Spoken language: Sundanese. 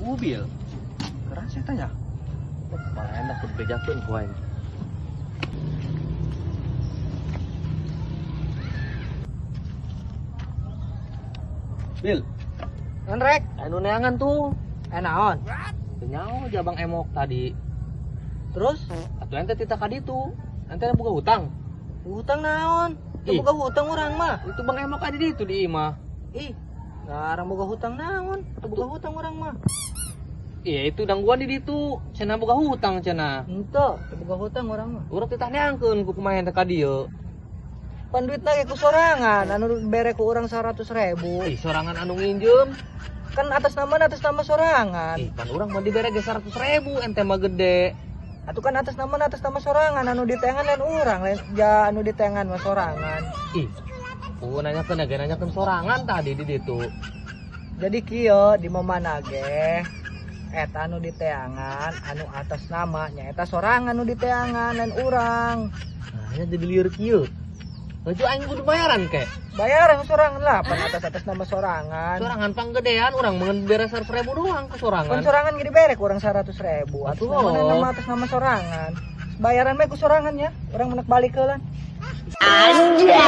Mobil. Keras eta nya. Malah enak kudu bejakeun ku aing. Bil, Nrek, anu neangan tuh. eh naon? Teu nyaho jabang emok tadi. Terus Atuh ente titah ka ditu. Ente boga hutang. Hutang naon? Teu Ih. boga hutang urang mah. Itu Bang Emok ada di itu di imah. Ih, ngarang boga hutang naon? Teu boga hutang urang mah. Iya itu dangguan di ditu. Cenah boga hutang cenah. Henteu, teu boga hutang urang mah. Urang titah neangkeun ku kumaha ente ka dieu. Pan duitna ge ku sorangan, anu bere ku urang 100.000. Ih, sorangan anu nginjem. Kan atas nama sorangan. Ih, pan urang mah dibere ge 100.000 ente mah gede. Atuh kan atas nama sorangan, anu diteangan lain urang, lain ja anu diteangan mah sorangan. Ih, ku nanyakeun ge nanyakeun sorangan tadi di ditu. Jadi kieu di mana ge eta anu diteangan anu atas nama nya eta sorangan anu diteangan lain urang. Nah, nya jadi lieur kieu. Laju aing kudu bayaran ke. Bayaran sorangan lah, pan atas atas nama sorangan. Sorangan panggedean urang mah bere 100.000 doang ku Pan sorangan. Sorangan ge dibere ku urang 100.000. Atas Atuh. nama atas nama sorangan. Bayaran mah ku sorangan ya, urang menek balik heula. Anjay.